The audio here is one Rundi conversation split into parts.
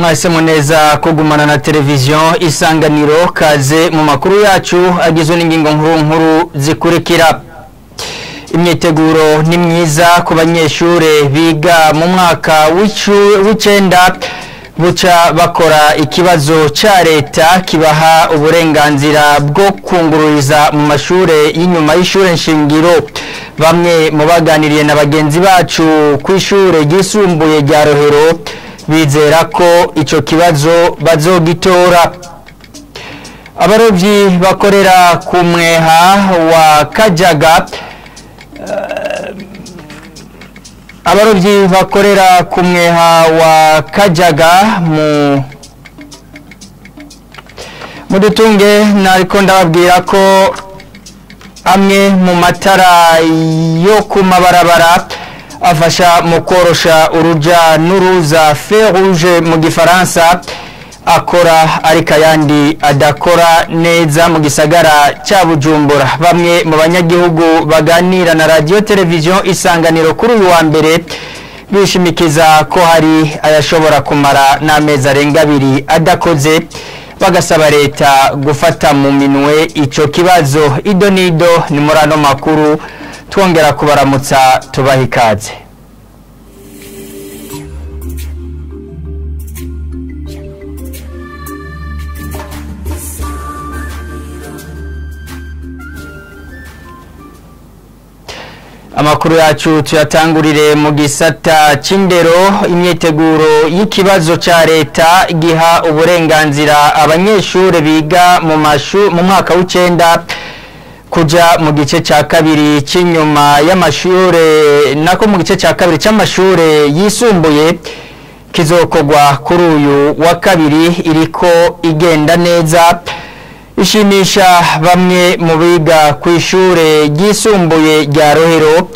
Mwahisemo neza kugumana na televiziyo Isanganiro. Kaze mu makuru yacu agizwe n'ingingo nkuru nkuru zikurikira. Imyiteguro ni myiza ku banyeshure biga mu mwaka w'icenda buca bakora ikibazo ca leta kibaha uburenganzira bwo kungururiza mu mashure y'inyuma y'ishure nshingiro. Bamwe mu baganiriye na bagenzi bacu kw'ishure ryisumbuye rya Rohero bizera ko ico kibazo bazogitora. Abarovyi bakorera ku mweha wa Kajaga Abarovyi bakorera ku mweha wa Kajaga mu mudutunge nariko ndababwira ko amwe mu matara yo ku mabarabara afasha mu korosha uruja n'uruza, feu rouge mu gifaransa, akora ariko ayandi adakora neza mu gisagara ca Bujumbura. Bamwe mu banyagihugu baganira na radio television Isanganiro kuri uyu wa mbere bishimikiza ko hari ayashobora kumara n'amezi arenga abiri adakoze, bagasaba leta gufata mu minwe ico kibazo. Ido nido ni muri ano makuru, twongera kubaramutsa tubaha ikaze. Amakuru yacu tuyatangurire mu gisata c'indero. Imyiteguro y'ikibazo ca leta giha uburenganzira abanyeshure biga mu mwaka w'icenda kuja mu gice ca kabiri c'inyuma y'amashure, nako mu gice ca kabiri c'amashure yisumbuye, kizokorwa kuri uyu wa kabiri, iriko igenda neza, ishimisha bamwe mu biga kw'ishure ryisumbuye rya Rohero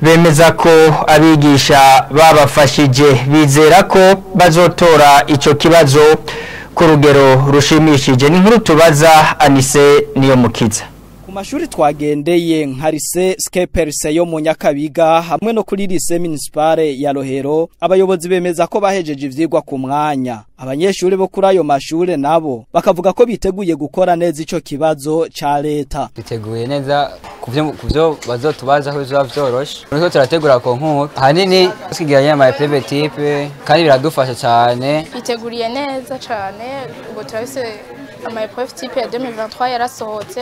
bemeza ko abigisha babafashije, bizera ko bazotora ico kibazo ku rugero rushimishije. Ni nkuru tubaza Anise niyo mukiza. Ku mashuri twagendeye nka lycée Skeperse yo mu Nyakabiga hamwe no kuri lycée municipale ya Rohero, abayobozi bemeza ko bahejeje ivyigwa ku mwanya. Abanyeshuri bo kuri ayo mashure nabo bakavuga ko biteguye gukora neza ico kibazo ca leta. Biteguye neza kuvyo bazotubaza, aho bizoba vyoroshe. Turiko turategura concours ahanini twigiranye ama épreuve type, kandi biradufasha cane. Biteguriye neza cane. Ubu turafise ama épreuve type ya 2023 yarasohotse,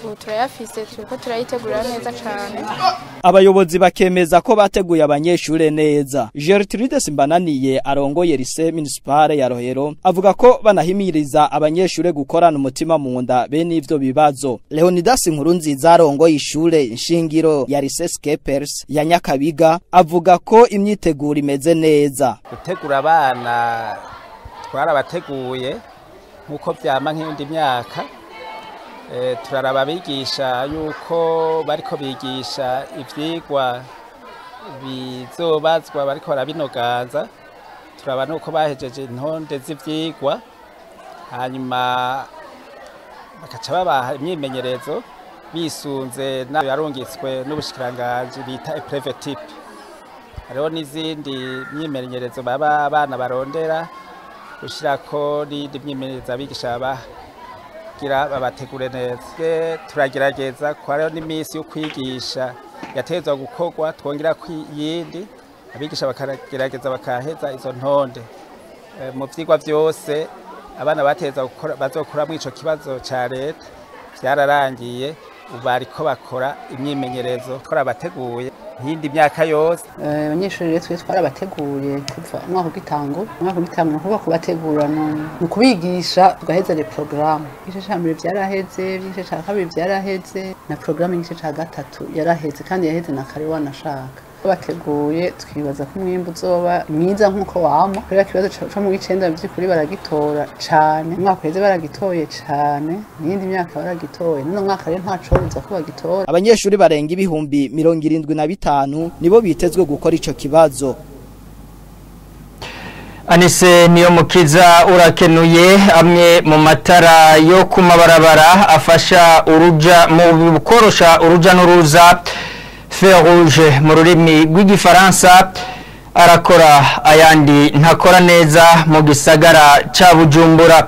ubu turayafise, turiko turayitegura neza cane. Abayobozi bakemeza ko bateguye abanyeshure neza. Gertrude Simbananiye arongoye lycée municipale ya Rohero avuga ko banahimiriza abanyeshure gukorana umutima mu nda bene ivyo bibazo. Leonidas Nkurunziza arongoye ishure nshingiro ya lycée Skepers ya Nyakabiga avuga ko imyiteguro imeze neza. Gutegura abana twarabateguye nkuko vyama nk'indi myaka. Turaraba abigisha yuko bariko bigisha ivyigwa bizobazwa, bariko barabinoganza. Turaba nuko bahejeje intonde z'ivyigwa, hanyuma bakaca babaha imyimenyerezo bisunze yarungitswe n'ubushikiranganji bita épreuve type. Hariho n'izindi myimenyerezo baba abana barondera gushirako, n'iyindi myimenyerezo abigisha babaha kugira babategure neza. Turagerageza ko hariho n'iminsi yo kwigisha yategerezwa gukorwa, twongera iyindi, abigisha bakagerageza bakaheza izo ntonde mu vyigwa vyose abana bategerezwa gukora bazokoramwo ico kibazo ca leta. Vyararangiye, ubu bariko bakora imyimenyerezo. Twarabateguye nk'iyindi myaka yose. Abanyeshuri rero twe twarabateguye kuva umwaka ugitangura. Umwaka ugitangura kuba kubategura ni ukubigisha tugaheza les programmes. Igice ca mbere vyaraheze, igice ca kabiri vyaraheze, na programme y'igice ca gatatu yaraheze, kandi yaheze na kare wanashaka. Bateguye, twibaza ko umwimbu uzoba mwiza nk'uko wama kubera ikibazo co mu w'icenda vy'ukuri baragitora cane. Umwaka uheze baragitoye cane, n'iyindi myaka baragitoye, n'uno mwaka rero ntacobuza ko bagitora. Abanyeshuri barenga 75,000 nibo bitezwe gukora ico kibazo. Anise niyo mukiza, urakenuye. Amwe mu matara yo ku mabarabara afasha uruja mu korosha uruja n'uruza, feu rouge mu rurimi rw'igifaransa, arakora ayandi ntakora neza mu gisagara ca Bujumbura.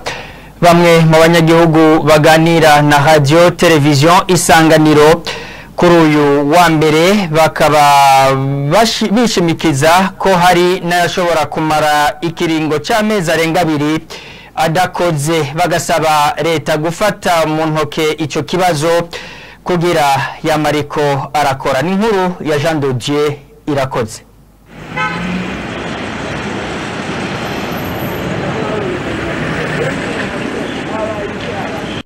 Bamwe mu banyagihugu baganira na radio television Isanganiro kuri uyu wa mbere bakaba bishimikiza ko hari n'ayashobora kumara ikiringo c'amezi arenga abiri adakoze, bagasaba leta gufata mu ntoke ico kibazo kugira yamariko arakora. Ni inkuru ya Jean Dodier Irakoze.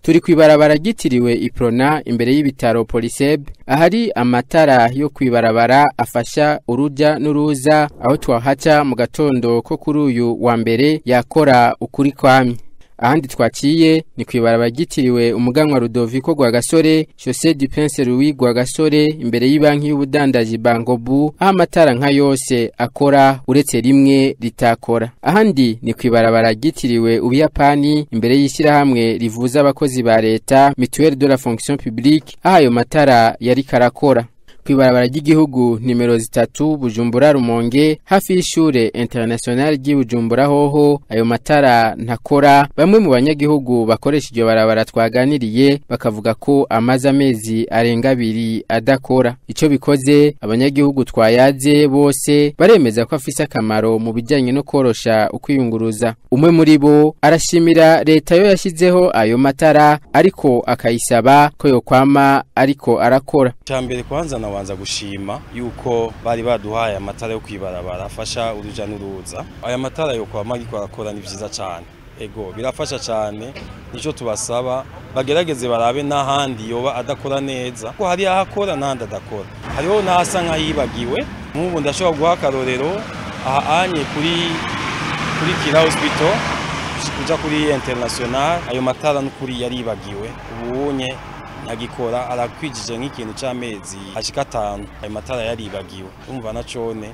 Turi kwibarabara ryitiriwe Iprona imbere y'ibitaro Poliseb, ahari amatara yo kwibarabara afasha uruja n'uruza. Aho twahaca mu gatondo ko kuri uyu wa mbere yakora ukuri kwamye. Ahandi twaciye ni kwibarabara ryitiriwe umuganwa Rudoviko Rwagasore, Chaussée du Prince Louis Rwagasore, imbere y'ibanki y'ubudandaji Bangobu, aho amatara nka yose akora uretse rimwe ritakora. Ahandi ni kwibarabara ryitiriwe Ubuyapani imbere y'ishyirahamwe rivuza abakozi ba leta Mutuelle de la Fonction Publique, aho ayo matara yari karakora. Kwibarabara ry'igihugu nimero 3 Bujumbura Rumonge hafi y'ishure international ry'Ibujumbura hoho ayo matara ntakora. Bamwe mu banyagihugu bakoresha iryo barabara twaganiriye bakavuga ko amaze amezi arenga abiri adakora. Ico bikoze abanyagihugu twayaze bose baremeza ko afise akamaro mu bijanye no korosha ukwiyunguruza. Umwe muri bo arashimira leta yo yashizeho ayo matara, ariko akayisaba ko yokwama ariko arakora. Cyambere kwanza na banza gushima yuko bari baduhaye amatara yo kwibarabara afasha uruja n'uruza. Aya matara yo kwa magi kwarakora ni vyiza cyane. Ego birafasha cyane, nico tubasaba bagerageze barabe n'ahandi yoba adakora neza, ko hari ahakora n'ahandi adakora. Hariho n'ahasa nk'ahibagiwe. Nk'ubu ndashobora guha akarorero aha anye kuri Kira Hospital kuja kuri International, ayo matara n'ukuri yaribagiwe. Ubunye ntagikora, arakwijije nk'ikintu c'amezi ashika 5, ayo matara yaribagiwe. Umva na cone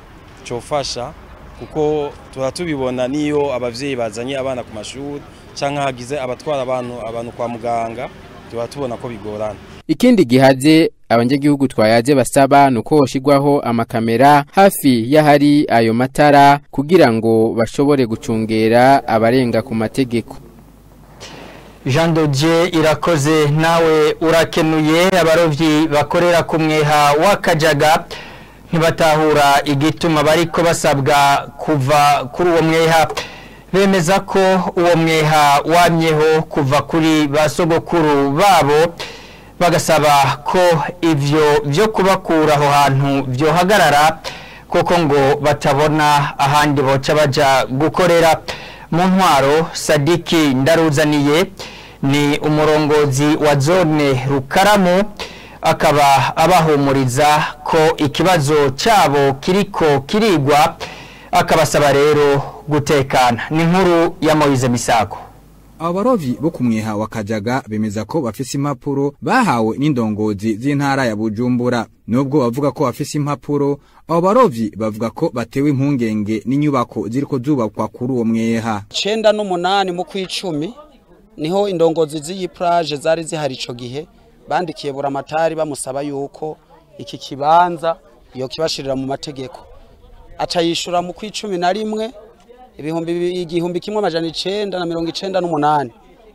cofasha kuko turatubibona niyo abavyeyi bazanye abana ku mashuri canke hagize abatwara abantu kwa muganga, turatubona ko bigorana. Ikindi gihaze abanyagihugu twayaze basaba nuko hoshigwaho amakamera hafi y'ahari ayo matara kugira ngo bashobore gucungera abarenga ku mategeko. Jean Dodier Irakoze nawe urakenuye. Abarovyi bakorera ku mweha w'Akajaga ntibatahura igituma bariko basabwa kuva kuri uwo mweha. Bemeza ko uwo mweha wamyeho kuva kuri basogokuru babo, bagasaba ko ivyo vyo kubakura aho hantu vyohagarara kuko ngo batabona ahandi boca baja gukorera. Mu ntwaro Sadiki Ndaruzaniye ni umurongozi wa zone Rukaramu, akaba abahumuriza ko ikibazo cyabo kiriko kirigwa, akabasaba rero gutekana. Ni nkuru ya Moize Misago. Abarovyi bo kumweha wa Kajaga bemeza ko bafise impapuro bahawe n'indongozi z'intara ya Bujumbura. Nubwo bavuga ko bafise impapuro, abo barovyi bavuga ko batewe impungenge n'inyubako ziriko zubakwa kuri uwo mweha. 98 mu kwicumi niho indongozi z'iyi plage zari zihari ico gihe bandikiye buramatari bamusaba yuko iki kibanza iyo kibashirira mu mategeko. Aca yishura mu kwicumi na rimwe 1998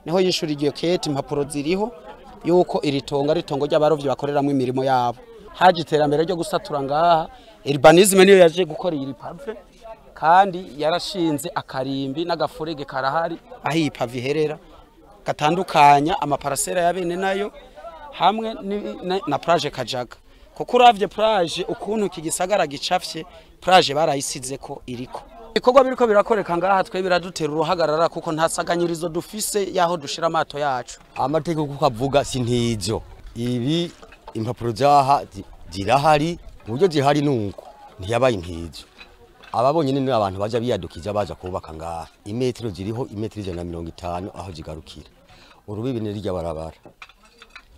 niho yishura iryo kete, impapuro ziriho yuko iri tongo ari tongo ry'abarovyi bakoreramwo imirimo yabo. Haje iterambere ryo gusatura ngaha, urbanisme niyo yaje gukora iri pave, kandi yarashinze akarimbi n'agafurege karahari aho iyi pave iherera gatandukanya amaparasera ya bene nayo hamwe na plage Kajaga. Kuko uravye plage ukuntu iki gisagara gicafye, plage barayisize ko iriko ibikorwa biriko birakoreka ngaha, twe biradutera uruhagarara kuko nta saganyirizo dufise yaho dushira amato yacu. Amategeko kuko avuga sintizo ibi impapuro zaha zirahari, uburyo zihari nuko ntiyabaye intizo. Ababonye ni abantu baje biyadukiza baza kubaka ngaha, imetero ziriho imetero 150 aho zigarukira. Urubibi ni rirya barabara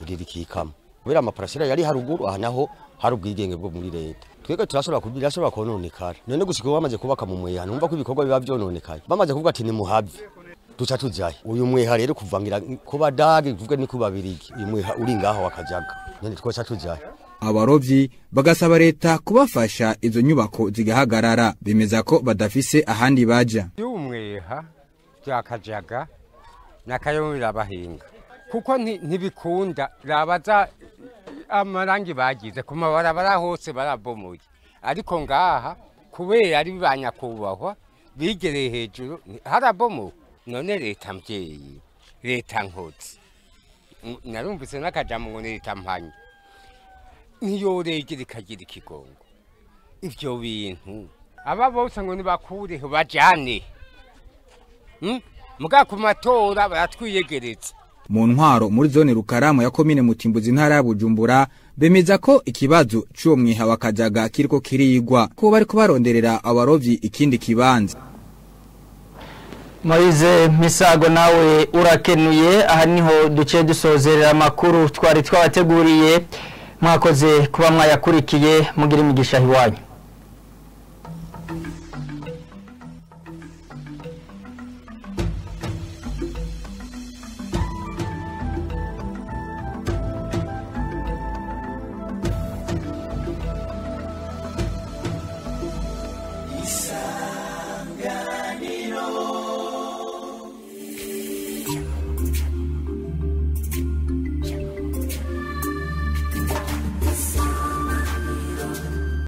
ririkikama kubera amaparasera yari haruguru, aha naho hari ubwigenge bwo muri leta. Twebwe turashobora kubirashobora kononekara. None gushika bamaze kubaka mu mweha, numva ko ibikorwa biba vyononekaye. Bamaze kuvuga ati ni muhave, duca tujaye. Uyu mweha rero kuvangira kuba dage kuvuga ni kubabirigi, uyu mweha uri ngaho wakajaga. None twoca tujaye. Abarovyi bagasaba leta kubafasha izo nyubako zigahagarara, bemeza ko badafise ahandi baja. Y'umweha byakajaga nakayobera bahinga kuko ntibikunda rabaza amarangi bagize ku mabarabara hose barabomoye, ariko ngaha kubera ari banyakubahwa bigereye hejuru harabomowe. None leta mvyeyi, leta nkotsi, narumvise n'akajambo ngo leta mpanye ntiyoregera ikagira ikigongo. Ivyo bintu aba bose ngo nibakureho bajane muga ku matora baratwiyegereza. Mu ntwaro muri zone Rukaramu ya komine Mutimbuzi ntara ya Bujumbura bemeza ko ikibazo c'uwo mwiha wa Kajaga kiriko kirigwa, ko bariko baronderera abarovyi ikindi kibanza. Moize Misago nawe urakenuye. Aha niho duce dusozerera amakuru twari twabateguriye. Mwakoze kuba mwayakurikiye, mugira imigisha iwanyu.